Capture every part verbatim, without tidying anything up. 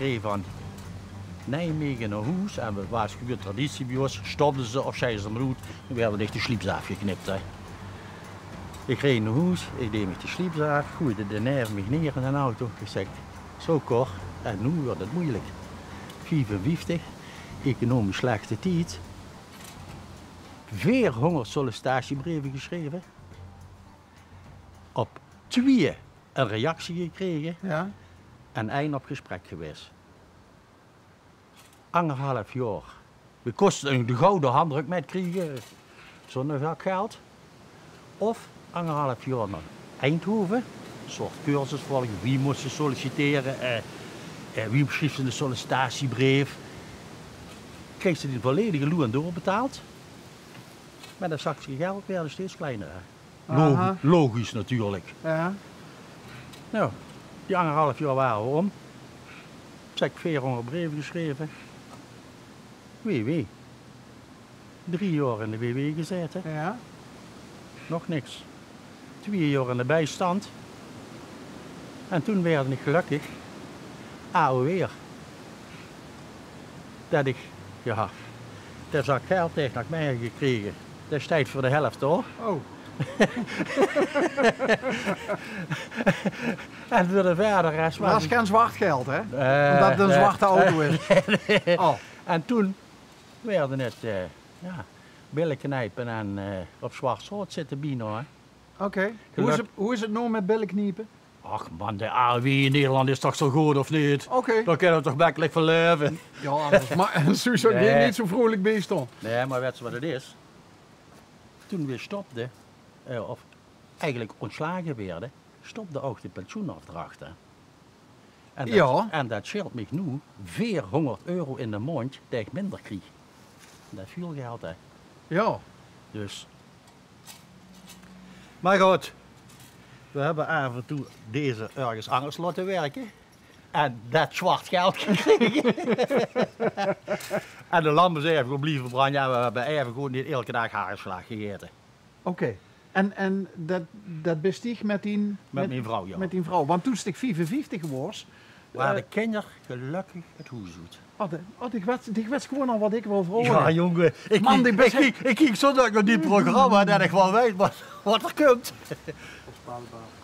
Reej van Nijmege nao hoes en we, waas gewoen traditie bie ós, stopde ze of zeide ze maar oet, dan woort dich de slips aafgeknip, hè. Ich reej nao hoes, ich deej mich de slips aaf, goeide dae neve mich neer in d'n auto. Ich zèk: "Zo, Cor, en noe woort 't meujelik." Viefenvieftig, economisch slechte tied. Veerhóngerd sollicitatiebreve gesjreve. Op twieë 'n reactie gekrege. Ja. En ein op gesprek gewaes. Angerhalf jaor. We kóste de gouden handdruk mètkriege, zónger väöl geld. Of angerhalf jaor nao Eindhoven. 'n Soort cursus volge. Wie mós se sollicitere? Eh, eh, wie sjriefs se 'ne sollicitatiebreef? Kreegs se die volledige loon doorbetaald. Mer dat zakske geld woort steeds kleiner, hè. Logi-, logisch natuurlik. Ja. Nou, die angerhalf jaor wore we óm. Zèk, veerhóngerd breve gesjreve. W W. Drie jaor in de W W gezaete. Ja. Nog niks. Twieë jaor in de bijstand. En toen woort ich gelökkig A O W'er. Dat ich, ja, dat zak geld haw ich nog mètgekrege. Dat steit veur de helf, hoor. Oh. En veur de verder rest waas gein zwart geld, hè? Omdat 't 'ne zwarte auto is. Oh. En toen woort 't, eh, ja, bille kniepe en, eh, op zwart zout zitte bienao, hè. Oké. Hoe is 't, hoe is 't noe mèt bille kniepe? Ach man, de A O W in Nederland is toch zo good, of neet? Oké. Dao kinne we toch mekkelik van laeve. Ja, anders ma-, anders zouws se neet zo vreulik bie staon. Nae, mer weits se wat 't is? Toen we stopde, eh, of eigelik óntslage woorte, stopde ouch de pensioenafdrachte. En dat, ja, en dat sjeelt mich noe veerhóngerd euro in de maondj dat ich minder krieg. Dat is väöl geld, hè? Ja. Dus. Mer good, we höbbe aaf en toe deze örges angers laote wirke. En dat zwart geld gekrege. En de lamp is aeve good blieve branje. En we höbbe aeve good neet eder daag hageslaag gegaete. Oké. En, en dat, dat bis dich mèt dien, mèt, mèt dien vrouw, ja. Mèt dien vrouw. Want toen se viefenvieftig woors, wore, eh, de kinjer gelökkig 't hoes oet. Oh, de, oh, dich weits, dich weits gewoen al wat ich wol vraoge. Ja, jónge. Ich kiek, ich kiek, ich kiek zo dök nao dit programma dat ich waal weit wat, wat d'r kump.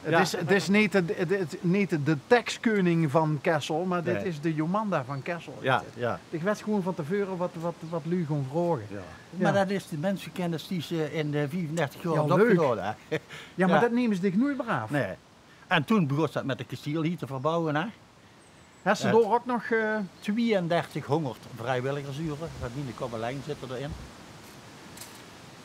't Is, 't is neet de, 't is neet de tekskeuning van Kessel, mer dit is de Jomanda van Kessel. Ja, ja. Dich weits gewoen van te veure wat, wat, wat luuj gaon vraoge. Ja. Mer dat is de minsekennis die se in de viefendertig jaor höbs opgedoon, hè? Ja, mer dat neme ze dich noeit mie aaf. Nae. En toen begós dat mèt 't kestiel hie te verbouwe, hè? Höbs se dao ouch nog, eh, twieëndertighóngerd vriewilligersure, wat miene kop allein zitte d'rin.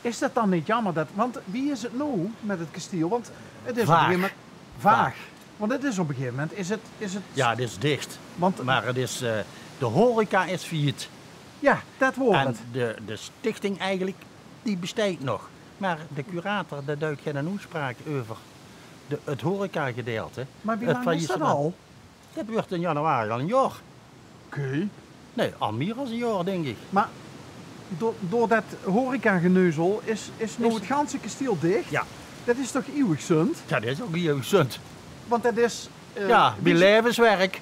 Is dat dan neet jaomer dat, want wie is 't noe mèt 't kestiel? Want 't is op 'n gegaeve moment vaag. Vaag. Want 't is op 'n gegaeve moment is 't, is 't... Ja, 't is dich. Want, mer 't is, eh, de horeca is failliet. Ja, dat woort 't. En de, de stichting eigelik, die besteit nog. Mer de curator, dae duit gein oetspraok euver de, 't horecagedeelte. Mer wie lang is dat al? Dat wuuert in januari al ein jaor. Oké. Nae, al mier es ein jaor, dink ich. Mer door, door dat horecageneuzel is, is noe 't ganse kestiel dich. Ja. Dat is toch ieuwig zund? Ja, dat is ouch ieuwig zund. Want dat is, eh, ja, wie laevenswerk.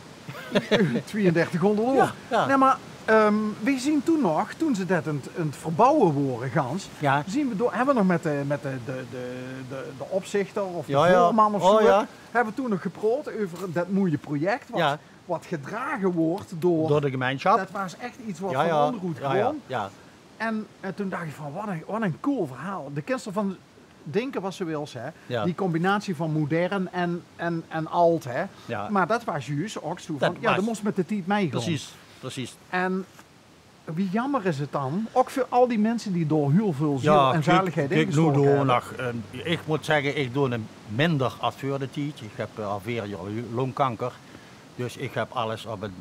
Twieëndertighóngerd euro. Ja, ja. Nae, mer, ehm, we zien toen nog, toen ze dat aan 't, aan 't verbouwe wore, gans, ja, zien we door, höbbe we nog mèt de, mèt de, de, de, de, de opzichter of de veurman of zo, ja, höbbe we toen nog gepraot euver dat moeie project wat, ja, wat gedrage woort door, door de gemeinsjap. Dat waas ech get wat, ja, van, ja, óngeroet, ja, ja, kwaam. Ja. En, eh, toen dach ich van, wat ein, wat ein cool verhaol. De kins d'r van dinke wat se wils, hè. Ja. Die combinatie van modern en, en, en ald, hè. Ja. Mer dat waas zjus ouch zo van, ja, de mós mèt de tied meigaon. Precies, precies. En wie jaomer is 't dan? Ouch veur al die minse die door hiel väöl ziel en zaligheid ingestoke höbbe. Ja, kiek, kiek, noe doon ich, eh, ich mót zègke, ich doon 't minder es veur de tied. Ich höb, eh, al veer jaor longkanker. Dus ich höb alles op ein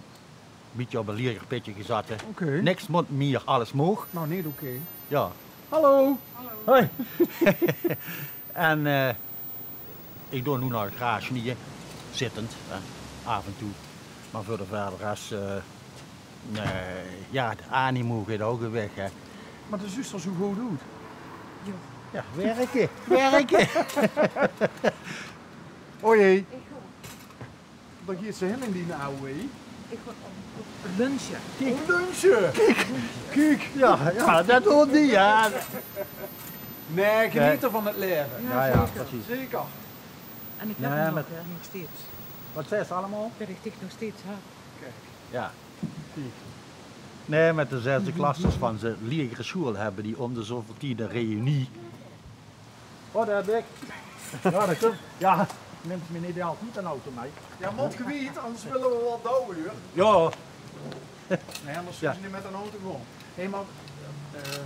bietje op ein lieger pitje gezatte. Oké. Niks mót mier, alles maag. Nou, neet oké. Ja. Hallo. Hallo. Hoi. En, eh, ich doon noe nog graag snieje, zittend, hè, aaf en toe. Mer veur de verder res, eh, nae, ja, de animo geit ouch weg, hè. Mer de zuus d'r zo good oet. Ja. Ja, wirke, wirke. O jee. Dao geit ze hin in die A O W. Ich gaon op, op lunche. Kiek. Lunche! Kiek! Kiek! Jao, jao, det doon die, jao. Nae, geniete van 't laeve. Jao, jao, zeker. Precies. Zeker. En ich höb 'm nog, hè, nog steeds. Waat zaes se allemaol? Det ich dich nog steeds höb. Kiek. Jao. Kiek. Nae, mit de zesde klassers van de lieëgere sjoeal höbbe die óm de zoväöl tied ein reunie. Oh, dao höb ich. Jao, det kump. Jao, nums se mich neet altied ein auto mei? Jao, mót gewied, angers wille v'r waat douwe, huur. Jao. Nae, angers zouws se neet mit ein auto gaon. Hé, mer, eh,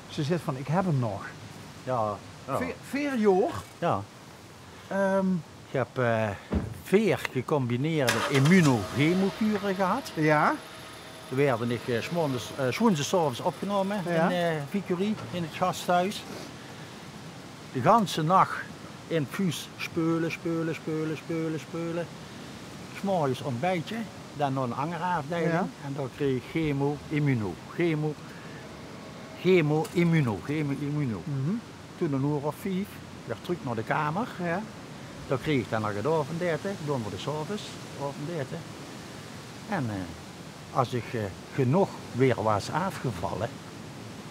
ze zaet van: "Ich höb 'm nog." Jao, jao. Veer, veer jaor. Jao. Ehm, Ich höb, eh, veer gecombineerde immunochemokuren gehad. Jao. Toen waerde ich, eh, 's maondes, eh, 's woensdes 's aoves opgenómme in, eh, Vicurie, in 't gasthoes. De ganse nach in 't infuus speule, speule, speule, speule, speule. 's Morges ontbijtje, dan nao ein anger aafdeiling. Jao. En dao kreeg ich chemo-immuno. Chemo, chemo-immuno, chemo-immuno. Toen ein oer of vief, weer trök nao de kamer. Jao. Dao kreeg ich dan nog 't aovendete, doon v'r 's aoves, aovendete. En, eh, es ich, eh, genóg weer waas aafgevalle,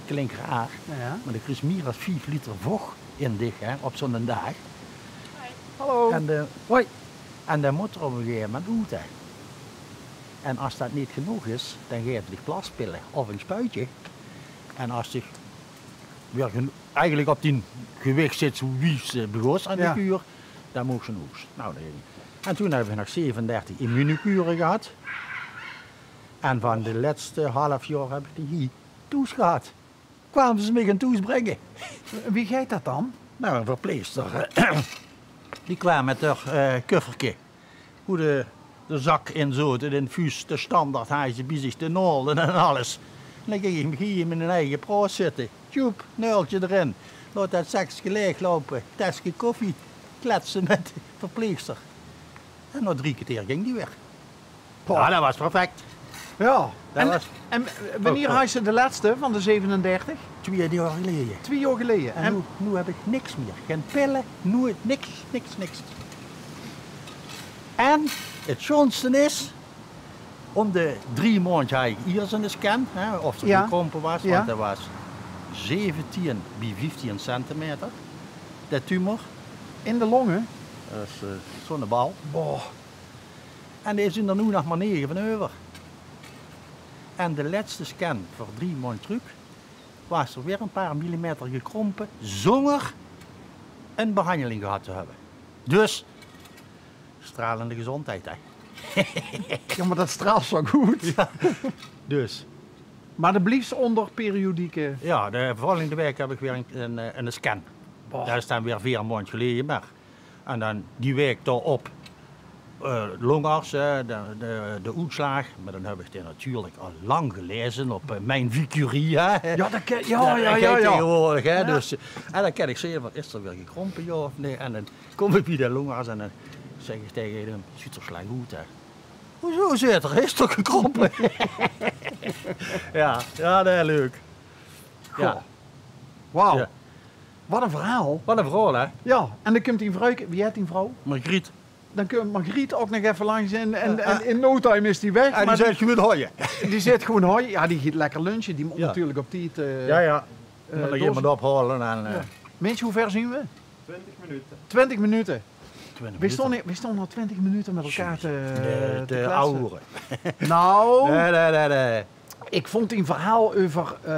klink raar, jao, mer dan kriegs se mier es vief liter voch in dich, hè, op zoe'n daag. Hallo. En, eh, hoi. En dan mót d'r op ein gegaeve moment oet, hè. En es det neet genóg is, dan gaeve ze dich plaspille of ein spuitje. En es dich weer gen-, eigelik op dien gewich zits wie se begós aan de kuur, dan moogs se nao hoes. Nou, dan ging ich. En toen höb ich nog zevenendertig immuunkuren gehad. En van de lètste haaf jaor höb ich die hie thoes gehad. Kwame ze mich in thoes bringe. Wie geit det dan? Nou, ein verpleegster, die kwaam mit häör, eh, kufferke. Wie de, de zak in zoot, 't infuus, de standaard, haje ze bie zich, de naolde en alles. En dan ging ich mich hie in mien eige praos zitte. Tjoep, naoltje d'rin. Laot det sekske laeg loupe. Teske koffie. Kletse mit de verpleegster. En nao drie kerteer ging die weer. Poh. Jao, det waas perfect. Jao. En, en wannieër haaj ze de lètste van de zevenendertig? Twieë jaor geleje. Twieë jaor geleje. En noe, noe höb ich niks mier. Gein pille, noe niks, niks, niks. En 't sjoonste is, óm de drie maondj haaj ich iers eine scan, hè, of 'r gekrompe waas, want 'r waas zeventieën bie vieftieën centimeter, de tumor. In de longe? Det is, eh, zoe'n bal. Boah. En dao zeen d'r noe nog mer nege van euver. En de lètste scan veur drie maondj trök waas 'r weer ein paar millimeter gekrompe, zónger ein behanjeling gehad te höbbe. Dus, stralende gezóndheid, hè. Jao, mer det straalt zoe good. Jao, dus. Mer det blief ónger periodieke. Jao, de volgende waek höb ich weer ein, ein, eh, ein scan. Boah. Det is dan weer veer maondj geleje, mer En dan die waek daorop, eh, longarts, hè, de, de, de oetslaag. Mer dan höb ich dae natuurlik al lang gelaeze op, eh, Mijn Vicurie, hè. Jao, det ken, jao, jao, jao, jao. Tegenwoordig, hè. Jao. Dus, eh, en dan kin ich zeen van, is 'r weer gekrompe, jao of nae? En dan kóm ich bie de longarts en dan zèk ich taenge häöm: "Zuut 'r slech oet, hè." "Hoezo?" zaet 'r. "Is toch gekrompe?" Jao, jao, nae, leuk. Jao. Goh. Wauw. Jao. Wat ein verhaol. Wat ein verhaol, hè? Jao, en dan kump dien vruike, wie heit dien vrouw? Margriet. Dan kump Margriet ouch nog effe langs en, en, en in no time is die weg. En die zaet gewoon hoi. Die zaet gewoon hoi. Jao, die geit lekker lunche. Die mót natuurlik op tied, eh, jao, jao. Mót nog emes ophaole en, eh. Mins, wie wied zeen v'r? Twintig minute. Twintig minute. Twintig minute. V'r stónge, v'r stónge al twintig minute mit elkaar te, te kletste. Nou. Nae, nae, nae, nae. Ich vónd dien verhaol euver, eh,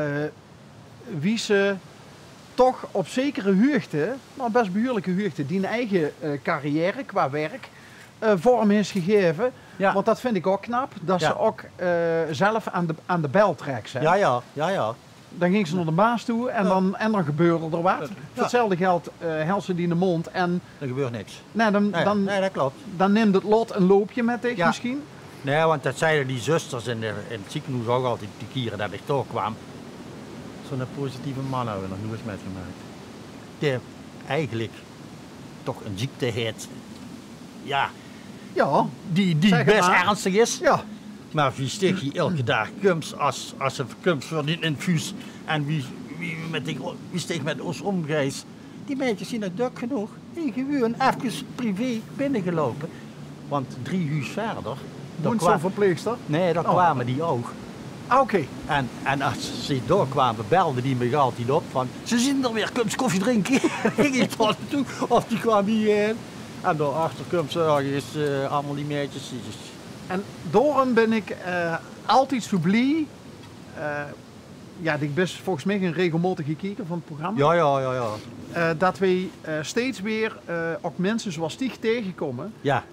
wie se toch op zekere huugde, mer bès behuurlike huugde, dien eige, eh, carrière qua werk, eh, vorm höbs gegaeve. Jao. Want det vinj ich ouch knap, det se ouch, eh, zelf aan de, aan de bel trèks, hè. Jao, jao, jao, jao. Dan góng se nao de baas toe en dan, en dan gebeurde d'r get. Jao. Veur 'tzelfde geld, eh, hèls se diene móndj en dan gebeurt niks. Nae, dan, nae, dan, nae, det klop. Dan numt 't lot ein loopje mit dich mesjien. Nae, want det zagte die zusters in de, in 't ziekenhoes ouch altied, die kiere det ich dao kwaam. Zoe'n positieve man höbbe v'r nog noeits mitgemaak. Dae eigelik toch ein ziekte haet. Jao. Jao, die, die bès ernstig is. Jao. Mer wie se hie eder daag kums, es, es se kums veur dien infuus. En wie, wie, mit die, wie se mit ós ómgeis. Die maedjes zeen ouch dök genóg. Hie gewoon efkes privé binnegeloupe. Want drie hoes wiejer Woont zoe'n verpleegster? Nae, dao kwame die ouch. Ah, oké. En, en es ze dao kwame, belde die mich altied op van: "Ze zien d'r weer, kums koffie drinke?" Ging ich dao naotoe, of die kwame hie haer. En dao achter kums se örges, eh, allemaol die maedjes. En daorum bin ich, eh, altied zoe blie, eh, jao, dich bis volges mich 'ne regelmaotige kieker van 't programma. Jao, jao, jao, jao. Eh, det weej, eh, steeds weer, eh, ouch minse zoeas dich taengekómme,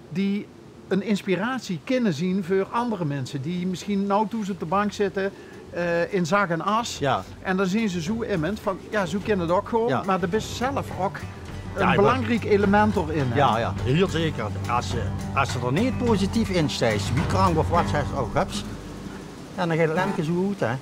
die 'n inspiratie kinne zien veur anger minse die mesjien noe thoes op de bank zitte, eh, in zak en as. Jao. En dan zien ze zoe immend van, jao, zoe kin 't ouch gewoen, mer de bis zelf ouch 'n belangriek element d'rin, hè? Jao, jao, hiel zeker. Es ze, es ze d'r neet positief in steis, wie krank of wat ze ouch höbs, en dan geit 't lempke zoe oet, hè.